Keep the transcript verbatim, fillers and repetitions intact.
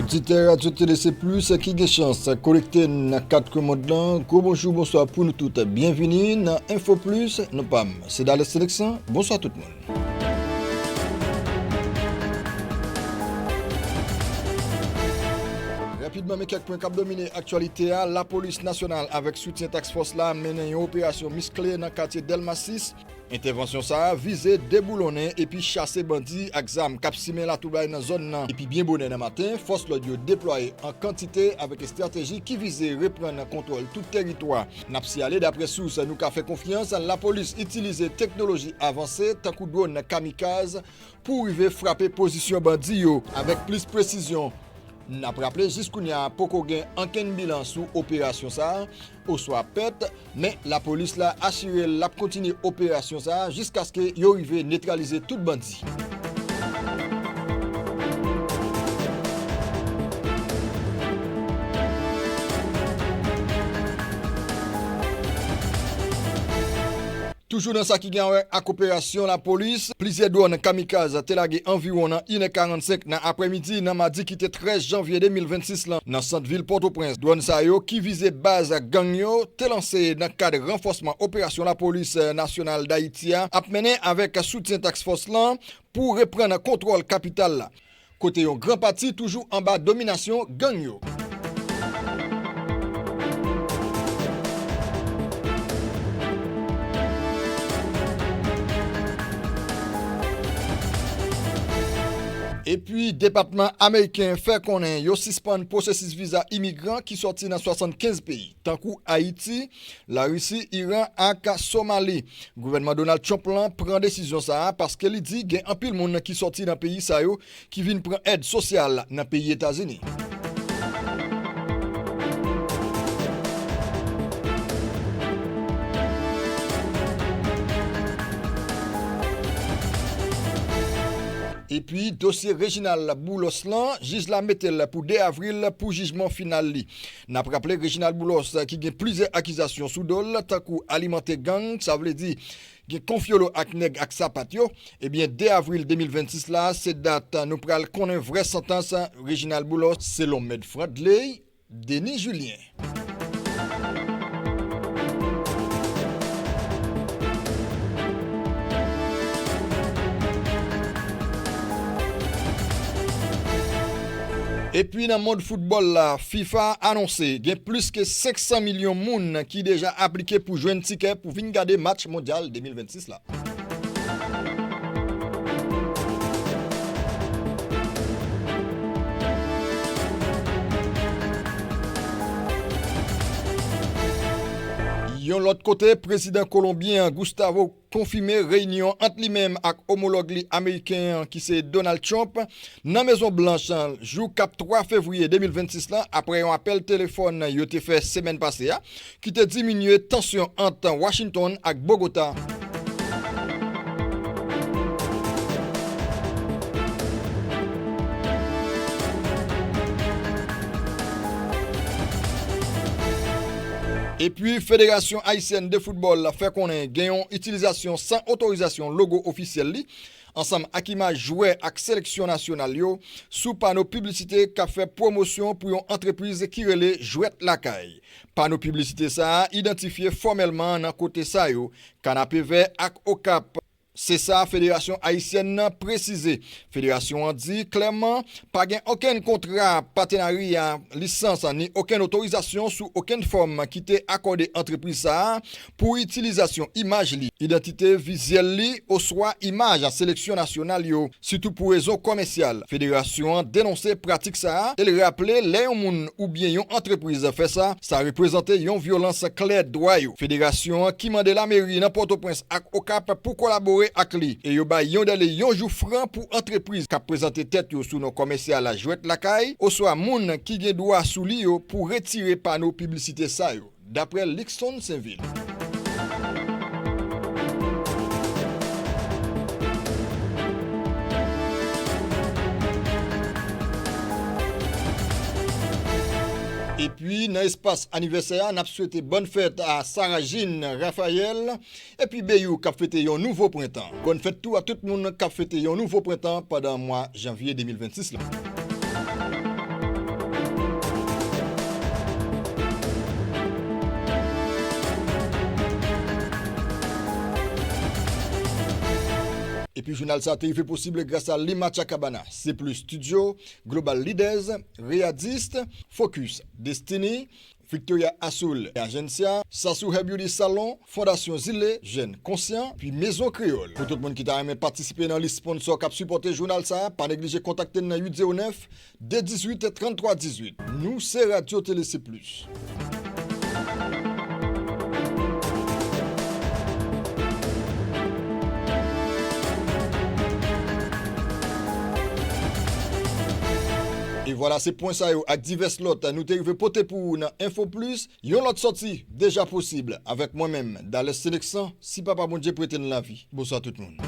Oditè Radyo Tele Se Plis ki gen chans konekte nan kat kwen mond lan, gwo bonjou, bonswa pou nou tout. Byenvini nan Enfo Plis, non pa m se Dales Seleksan. Bonswa tout moun. Rapidman, men kèk pwen k ap domine aktyalite a. Lapolis nasyonal avèk soutyen task fòs la mennen yon operasyon miskle nan katye Dèlma sis. Entèvansyon sa a vize deboulonnen epi chase bandi ak zam k ap simen latwoublay nan zòn nan. Epi byen bonè nan maten, fòs lòd yo deplwaye an kantite avèk estrateji ki vize reprann kontwòl tout tèritwa. N ap siyale, daprè sous nou ka fè konfyans, lapolis itilize teknoloji avanse tankou dwòn kamikaz pou rive frape pozisyon bandi yo. Avèk plis presizyon, n ap raple, jiskounya poko gen ankenn bilan sou operasyon sa a oswa pèt, men lapolis la asire l ap kontinye operasyon sa a jiskaske yo rive netralize tout bandi. Toujou nan sa ki gen a wè ak operasyon lapolis, plizyè dwòn kamikaz te lage anviwon nan inè karannsenk nan aprèmidi nan madi ki te trèz janvye de mil vennsis lan nan sant vil Pòtoprens. Dwòn sa yo ki vize baz gang yo te lanse nan kad ranfòsman operasyon lapolis nasyonal Dayiti a ap mennen avèk soutyen task fòs lan pou reprann kontwòl kapital la, kote yon gran pati toujou anba dominasyon gang yo. Epi, depatman ameriken fè konnen yo sispann pwosesis viza imigran ki sòti nan swasannkenz peyi, tankou Ayiti, Larisi, Iran ak Somali. Gouvènman Donald Trump lan pran desizyon sa a paske li di gen anpil moun ki sòti nan peyi sa yo ki vin pran èd sosyal nan peyi Etazini. Epi, dosye Reginald Boulos lan, jij la mete l pou de avril pou jijman final li. N ap raple, Reginald Boulos, ki gen plizyè akizasyon sou do l, tankou alimante gang, sa vle di gen konfyolo ak nèg ak sapat yo, ebyen, de avril de mil vennsis la, se dat nou pral konnen vrè santans Reginald Boulos, selon Mèt Fradley Denis Julien. Epi nan mond foutbòl la, fifa anonse gen plis ke senk san milyon moun ki deja aplike pou jwenn tikè pou vin gade match mondyal de mil vennsis la. Yon lòt kote, prezidan kolonbyen an, Gustavo, konfime reyinyon ant li menm ak omològ li ameriken an, ki se Donald Trump, nan Mezon Blanch, jou k ap twa fevriye de mil vennsis lan, apre yon apèl telefòn yo te fè semèn pase a, ki te diminye tansyon ant Washington ak Bogota. Epi, Federasyon Ayisyèn de Foutbòl fè konnen gen yon itilizasyon san otorizasyon logo ofisyèl li, ansanm ak imaj jwè ak seleksyon nasyonal yo, sou pano piblisite k ap fè pwomosyon pou yon antrepriz ki rele Jwèt Lakay. Pano piblisite sa a idantifye fòmèlman nan kote sa yo, Kanapevè ak Okap. Se sa Federasyon Ayisyèn nan presize. Federasyon an di klèman, pa gen okenn kontra patenarya, lisans, ni okenn otorizasyon sou okenn fòm ki te akòde antrepriz sa a pou itilizasyon imaj li, idantite vizyèl li, oswa imaj seleksyon nasyonal yo, sitou pou rezon kòmèsyal. Federasyon an denonse pratik sa a, e l raple lè yon moun oubyen yon antrepriz fè sa, sa reprezante yon vyolans klè dwa yo. Federasyon an ki mande lameri nan Pòtoprens ak Okap pou kolabore ak li, e yo bay yon dèle yon jou fran pou antrepriz k ap prezante tèt yo sou non kòmèsyal Jwèt Lakay, oswa moun ki gen dwa sou li yo pou retire pano piblisite sa yo, daprè Luckson Sainvil. Epi, nan espas anivèsè a, n ap swete bòn fèt a Sarah Jean Raphaël epi Beyou k ap fete yon nouvo prentan. Bòn fèt tou a tout moun k ap fete yon nouvo prentan pandan mwa janvye de mil vennsis la. Jounal sa a te rive posib gras a Lima Chacabana, C plus Studio, Global Leaders, Readist, Focus, Destiny, Victoria Azul Agencia, Sasuhe Beauty Salon, Fondasyon Zile, Jèn Konsyan, pi Mezon Kreyòl. Pou tout moun ki ta renmen patisipe nan lis sponsò k ap sipòte jounal sa a, pa neglije kontakte n nan uit zewo nèf, de dizuit, tranntwa dizuit. Nou se Radyo Tele C plus. E vwala, se pwen sa yo ak divès lòt nou te rive pote pou ou nan Enfo Plis. Yon lòt sòti deja posib avèk mwen menm, Dales Seneksan, si Papa Bondye prete n lavi. Bonswa tout moun.